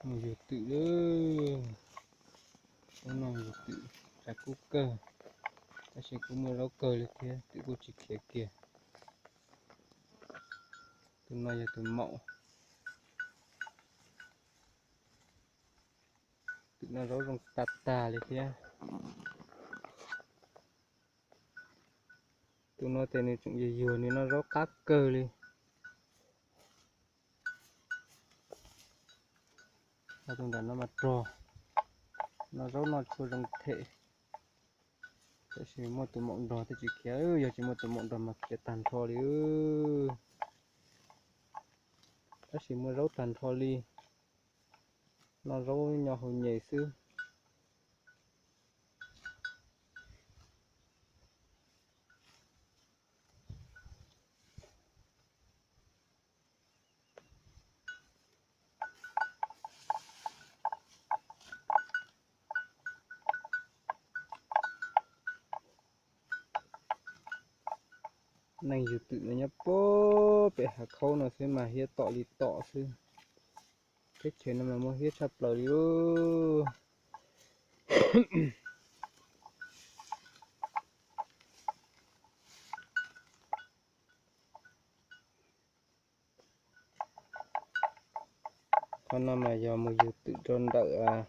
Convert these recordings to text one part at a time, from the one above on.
Mus yug twm lawm. Hnub no yug twm tshav kub kawg, tab sis kuj muaj zaub kawg li thiab, twm kuj tsis khiav kiag. Tus no yog tus maum. Twm noj zaub zoo tag tag li thiab. Tus no ces nws tseem yuag yuag, nws noj zaub qab kawg li. Tus nram no mas rog, noj zaub noj tshuaj zoo them. Tab sis muaj tus maum nrog thiaj tsis khiav, yog tsis muaj tus maum nrog mas khiav tag nrho li. Tab sis muaj zaub tag nrho li, noj zaub nyo haus nyem xwb. Neeg yug twm no nyob puag pem hav khaub no xwb mas hiab tom li tom xwb. Teb chaws no mas muaj hiab tshaj plaws li lauj. Qhov no mas yog mus yug twm rau ntawm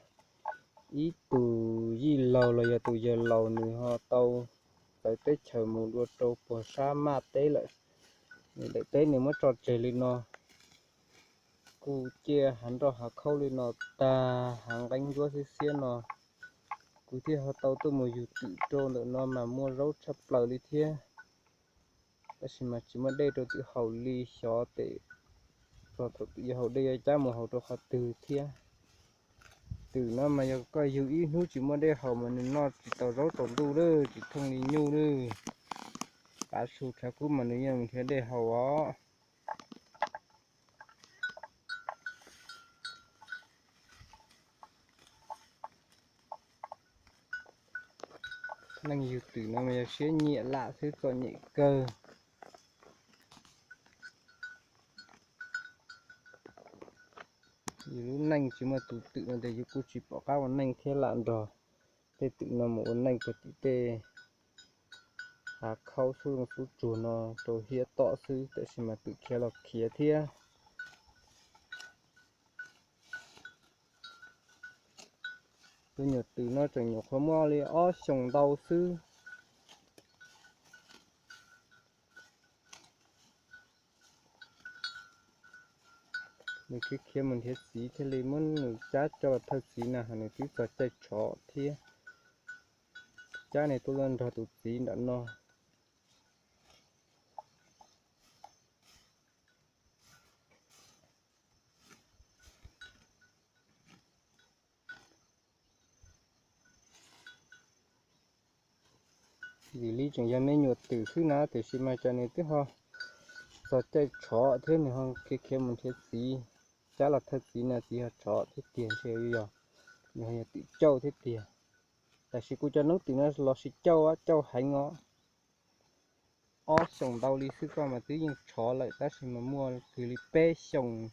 ib tus yij laug los yog tus yawg laus, nws ho tau txawv teb chaws mus dua rau puag sab maj teb lawm. Nws daim teb nws muab tso tseg li no, kuj ciaj hav nroj hav khaub li no tag, hav nqeeb ntsuab xiab xiab no. Kuv thiaj ho tau tuaj mus yug twm rau ntawm no mas muaj zaub tshaj plaws li thiab. Tab sis mas tsis muaj dej rau twm haus li, xyov tes txog thaum twm yuav haus dej yuav cab mus haus rau qhov twg thiab. Twm no mas yog koj yug ib hnub tsis muaj dej haus mas nws noj tsis tau zaub tsaus ntuj lawm, tsis thooj li nyuj lawm. Tav su tshav kub mas nws yeej nrhiav dej haus os. Neeg yug twm no mas yog siab nyiam lam xwb, txom nyem kawg. Yus lub neej tsis muaj tus twm no ces yus kuj tsis pom qab ua neej thiab, lam nrog tej twm no mus ua neej puag tim tej hav khaub xub zoov xub tsuag no rau hiab tom xwb, tab sis mas twm khiav los khiav thiab. Tus nyuam twm no tseem nyuam qhuav muaj li ob xyoos ntau xwb. Nws khiav khiav mus nrhiav txiv thiaj li muab nws cab coj los thawj txiv na, ho nws twb txog caij tshov thiab. Cab nws tuaj nrog tus txiv nram no. Vim li tseem yog me nyuam twm xwb na, tiam sis mas cas nws twb ho txog caij tshov thiab, nws ho khiav khiav mus nrhiav txiv, cab los thawj txiv na, txiv ho tshov thiab tiag, ntshe yog nws ho yog twm cauj thiab tiag. Tab sis kuv cov noob twm no los sis cauj, cauj heev os. Ob xyoos ntau li xwb koj mas twb yeej tshov lawm, tab sis mas muaj kwv li peb xyoos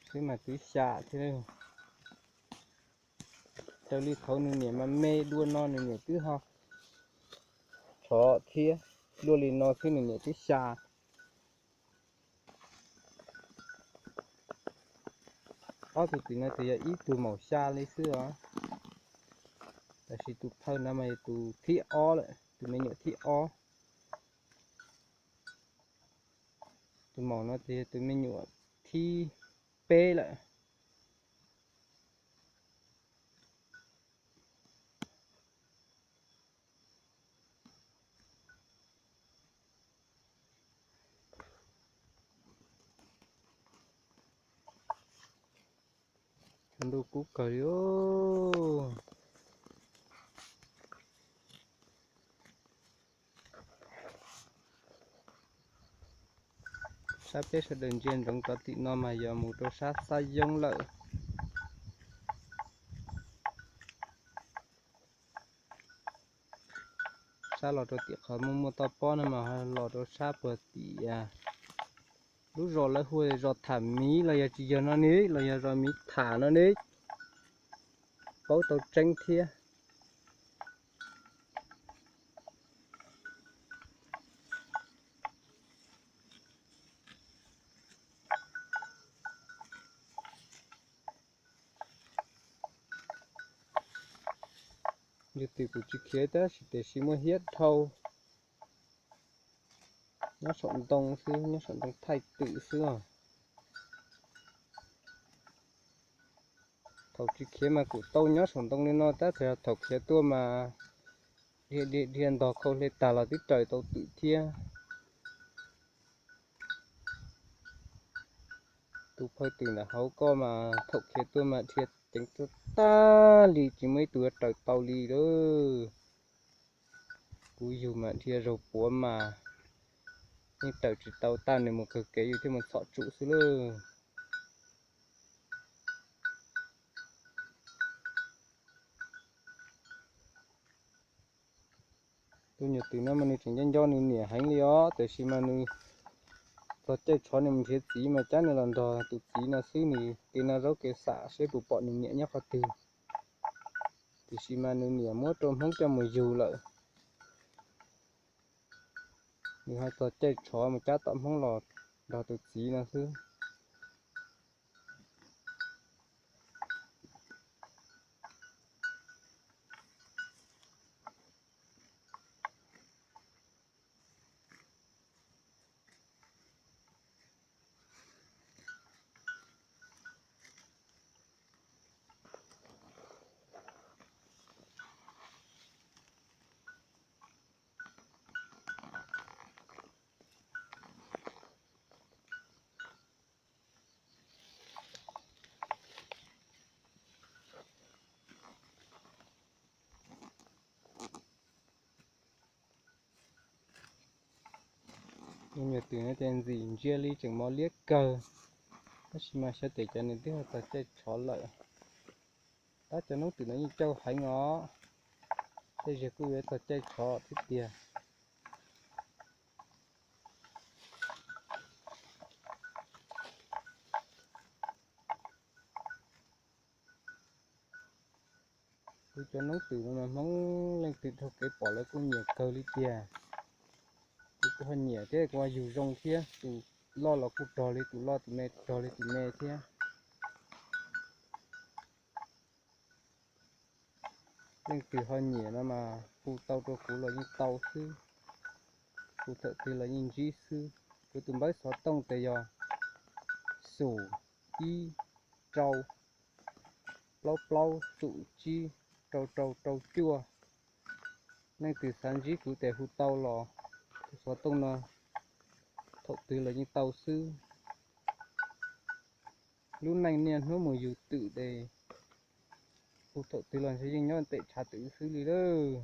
xwb mas twb xya thiab. Raws li thaud nws niam mas me dua no nws niam twb ho tshov thiab, luaj li no xwb nws niam twb xya. Ob tug twm no ces yog ib tug maum xya li xwb os. Tab sis tus phawj no mas yog tus thib ob lawm, tus me nyuam thib ob. Tus maum no ces yog tus me nyuam thib peb lawm. Ntuj kub kawg li os. Sab peb sawv daws ntsia ntsoov rov tim no mas yog mus rau sab Xab Yoob lawm. Sab los rau tim qhov muaj muaj toj pob no mas los rau sab puag tim Lub zos lawv hu zos Tham Miv los yog tsis yog no ne, los yog zos Miv Tham no ne, paub tau tseeb thiab. Yog twm kuv tsis khiav tab sis tiam sis muaj hiab dhau. Nyob saum ntoo xwb, nyob saum ntoo thaij twm xwb os. Thaum tsis khiav mas kuv tau nyob saum ntoo li no tab sis thaum khiav tuaj mas dhia dhia dhia ntog khau hle tag los twb raws tau twm thiab. Tus phaw twm ntawm hauv ko mas thaum khiav tuaj mas dhia ceev tuaj tag li tsis muaj ib tug yuav raws tau li lawm. Kuv yug mas dhia zaug puav mas yeej raws tsis tau, tab nws mus kawg kev yus thiaj mus txhom tsum xwb lauj. Tus nyuam twm no mas nws tseem nco nco nws niam heev li os, tiam sis mas nws txog caij tshov nws mus nrhiav txiv mas cab nws los nrog tus txiv no xwb, nws kev noj zaub kev xam seb puas pom nws niam nyob qhov twg. Tiam sis mas nws niam muab rau Hmoob coj mus yug lawm, nws ho txog caij tshov mus cab tom Hmoob los nrog tus txiv no xwb. Tus nyuam twm no ces ntxim ntsia li tseem mos liab kawg, tab sis mas xyov tias cov nws twb ho txog caij tshov lawm. Tab cov noob twm no yeej cauj heev os, tej zaum kuj yuav txog caij tshov thiab tiag. Kuv cov noob twm no mas Hmoob leej twg dhau kev pom lawv kuj nyiam kawg li tiag. Kuv kuj ho nyiam thiab, kuv ho yug zoo thiab, tus loj los kuj rog li tus loj, tus me rog li tus me thiab. Leej twg ho nyiam no mas hu tau rau kuv los yeej tau xwb, hu thaum twg los yeej ntsib xwb. Kuv tus npawb xov tooj tes yog xum ib rau plaub plaub xum tsib rau rau rau cuaj. Leej twg xav ntsib kuv tes hu tau los, tus xov tooj no thaum twg los yeej tau xwb. Lub neej niaj hnub mus yug twm tes hu thaum twg los ntshe yeej nyob ntem tshav twm xwb li lawm.